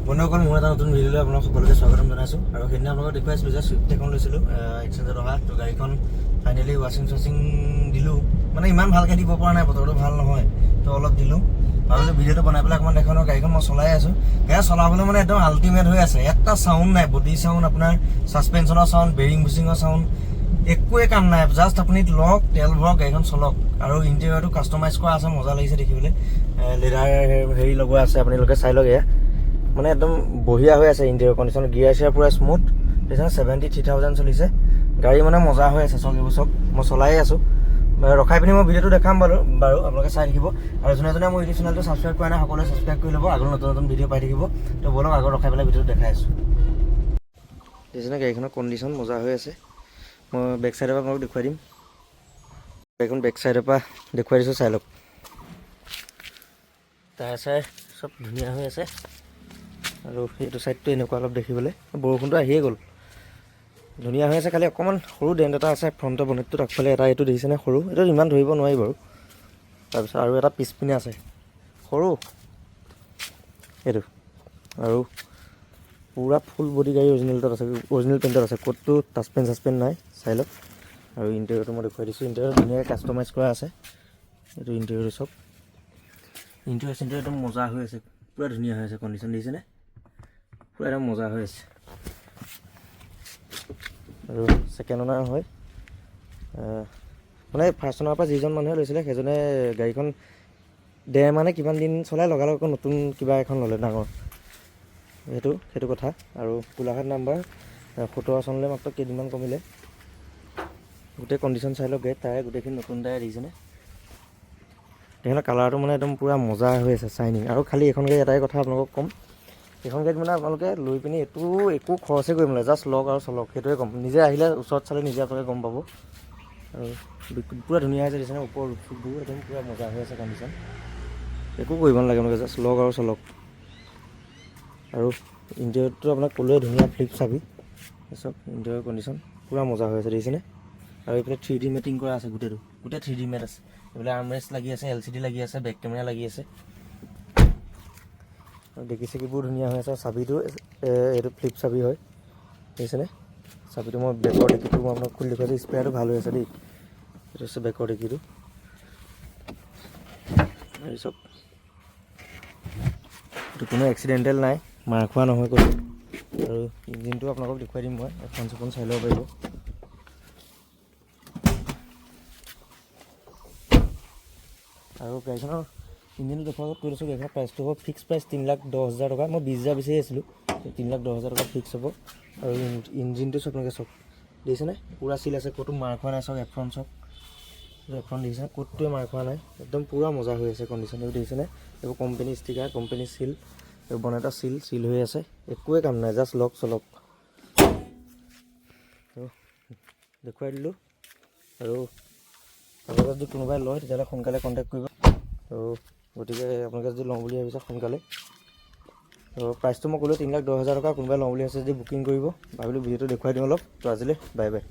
বন্ধুসকল, মোৰ এটা নতুন ভিডিঅ'লৈ আপোনালোক সকলোকে স্বাগতম জনাইছোঁ। আৰু সেইদিনা আপোনালোকক দেখুৱাইছিলোঁ যে চুইফ্ট এখন লৈছিলোঁ এক্সচেঞ্জত অহা। তো গাড়ীখন ফাইনেলি ৱাশ্বিং চোৱাশ্বিং দিলোঁ, মানে ইমান ভালকৈ দিব পৰা নাই, বতৰটো ভাল নহয়, তো অলপ দিলোঁ। ভাবিলোঁ ভিডিঅ'টো বনাই পেলাই অকণমান দেখাওঁ। গাড়ীখন মই চলাই আছোঁ। গাড়ী চলাবলৈ মানে একদম আল্টিমেট হৈ আছে। এটা চাউণ্ড নাই, বডি চাউণ্ড, আপোনাৰ ছাছপেনশ্যনৰ চাউণ্ড, বেৰিং বুচিঙৰ চাউণ্ড, একোৱে কাম নাই। জাষ্ট আপুনি লওক, তেল ভৰক, গাড়ীখন চলক। আৰু ইণ্টেৰিয়ৰটো কাষ্টমাইজ কৰা আছে, মজা লাগিছে দেখিবলৈ। লেদাৰ হেৰি লগোৱা আছে, আপোনালোকে চাই লওক। এয়া মানে একদম বঢ়িয়া হৈ আছে ইণ্টেৰিয়ৰ কণ্ডিশ্যন। গিয়াৰ চিয়াৰ পূৰা স্মুথ। দেখিছেনে, 73,000 চলিছে গাড়ী। মানে মজা হৈ আছে। চাওক, এইবোৰ চাওক, মই চলায়ে আছোঁ। ৰখাই পিনি মই ভিডিঅ'টো দেখাম বাৰু, আপোনালোকে চাই থাকিব। আৰু যোনে যোনে মোৰ ইউটিউব চেনেলটো ছাবস্ক্ৰাইব কৰা নাই, সকলোৱে ছাবস্ক্ৰাইব কৰি ল'ব, আগলৈ নতুন নতুন ভিডিঅ' পাই থাকিব। তো ব'লক, আগত ৰখাই পেলাই ভিডিঅ'টো দেখাই আছোঁ। দেখিছেনে, গাড়ীখনৰ কণ্ডিশ্যন মজা হৈ আছে। মই বেক চাইডৰ পৰা আপোনালোক দেখুৱাই দিম। গাড়ীখন বেক চাইডৰ পৰা দেখুৱাই দিছোঁ, চাই লওক। টায়াৰ চায়াৰ চব ধুনীয়া হৈ আছে। আৰু সেইটো চাইডটো এনেকুৱা অলপ দেখিবলৈ। বৰষুণটো আহিয়ে গ'ল। ধুনীয়া হৈ আছে, খালি অকণমান সৰু ডেণ্ট এটা আছে ফ্ৰণ্টৰ বনেটটোত আগফালে এটা। এইটো দেখিছেনে, সৰু, এইটো ইমান ধৰিব নোৱাৰি বাৰু। তাৰপিছত আৰু এটা পিছপিনে আছে সৰু এইটো। আৰু পূৰা ফুল বডি গাড়ী অৰিজিনেলটোত আছে, অৰিজিনেল পেইণ্টত আছে, ক'তো টাচ পেইণ্ট চাচ পেইণ্ট নাই, চাই লওক। আৰু ইণ্টেৰিয়ৰটো মই দেখুৱাই দিছোঁ। ইণ্টেৰিয়ৰ ধুনীয়াকৈ কাষ্টমাইজ কৰা আছে। এইটো ইণ্টেৰিয়ৰটো চব, ইণ্টেৰিয়ৰ চিণ্টেৰিয়ৰ একদম মজা হৈ আছে, পূৰা ধুনীয়া হৈ আছে কণ্ডিশ্যন। দেখিছেনে, পূৰা একদম মজা হৈ আছে। আৰু ছেকেণ্ড অনাৰ হয়। মানে ফাৰ্ষ্ট অনাৰ পৰা যিজন মানুহে লৈছিলে, সেইজনে গাড়ীখন ডেৰ মানে কিমান দিন চলাই লগালগ আকৌ নতুন কিবা এখন ল'লে ডাঙৰ। সেইটো কথা। আৰু গোলাঘাট নাম্বাৰ, 17 চনলৈ মাত্ৰ কেইদিনমান কমিলে। গোটেই কণ্ডিশ্যন চাই লওক গাড়ীত। টায়াৰ গোটেইখিনি নতুন টায়াৰ, দেখিছেনে? সেইখনৰ কালাৰটো মানে একদম পূৰা মজা হৈ আছে, চাইনিং। আৰু খালি এইখন গাড়ী এটাই কথা আপোনালোকক ক'ম, এইখন গাড়ীত মানে আপোনালোকে লৈ পিনি এইটো একো খৰচেই কৰিব নালাগে, জাষ্ট লওক আৰু চলক, সেইটোৱে ক'ম। নিজে আহিলে ওচৰত চালে নিজে আপোনালোকে গম পাব। আৰু পূৰা ধুনীয়া হৈছে, দেখিছেনে? ওপৰ ৰূপ চুপবোৰ একদম পূৰা মজা হৈ আছে কণ্ডিশ্যন। একো কৰিব নালাগে আপোনালোকে, জাষ্ট লওক আৰু চলক। আৰু ইণ্টেৰিয়ৰটো আপোনাক ক'লোৱে, ধুনীয়া ফ্লিপ চাবি চব। ইণ্টেৰিয়ৰ কণ্ডিশ্যন পূৰা মজা হৈ আছে, দেখিছেনে? আৰু এইফালে 3D মেটিং কৰা আছে গোটেইটো, গোটেই 3D mat আছে। এইফালে আৰ্মৰেষ্ট লাগি আছে, LCD লাগি আছে, বেক কেমেৰা লাগি আছে। আৰু ডিকি চিকিবোৰ ধুনীয়া হৈ আছে। আৰু চাবিটো এইটো ফ্লিপ চাবি হয়, দেখিছেনে? চাবিটো মই বেকৰ ডিকিটো মই আপোনাক খুলি দেখুৱাইছোঁ। স্পেয়াৰটো ভাল হৈ আছে দেই। এইটো হৈছে বেকৰ ডিকিটো। আৰু চব এইটো কোনো এক্সিডেণ্টেল নাই, মাৰ খোৱা নহয় ক'তো। আৰু ইঞ্জিনটো আপোনালোকক দেখুৱাই দিম মই, এখন চেখন চাই ল'ব পাৰিব। আৰু গাড়ীখনৰ ইঞ্জিনটো দেখুৱাৰ আগত কৈ লৈছোঁ, গাড়ীখনৰ প্ৰাইচটো হ'ব ফিক্স প্ৰাইচ 3,10,000 টকা। মই 20,000 বিচাৰি আছিলোঁ, 3,10,000 টকা ফিক্স হ'ব। আৰু ইঞ্জিনটো চাওক আপোনালোকে, চাওক, দেখিছেনে? পূৰা চিল আছে, ক'তো মাৰ খোৱা নাই। চাওক, এফ্ৰন চাওক, এফ্ৰন দেখিছেনে? ক'তোৱে মাৰ খোৱা নাই, একদম পূৰা মজা হৈ আছে কণ্ডিশ্যন। এইবোৰ দেখিছেনে? এইবোৰ কোম্পানী ষ্টিকাৰ, কোম্পানী চিল, এইবোৰ বনেটা চিল চিল হৈ আছে। একোৱে কাম নাই, জাষ্ট লওক, চলক। তো দেখুৱাই দিলোঁ। আৰু আপোনালোকে যদি কোনোবাই লয়, তেতিয়াহ'লে সোনকালে কণ্টেক্ট কৰিব। তো গতিকে আপোনালোকে যদি লওঁ বুলি ভাবিছে সোনকালে, তো প্ৰাইচটো মই ক'লোঁ 3,10,000 টকা। কোনোবাই লওঁ বুলি ভাবিছে যদি বুকিং কৰিব। ভাবিলোঁ ভিডিঅ'টো দেখুৱাই দিওঁ অলপ। তো আজিলৈ বাই বাই।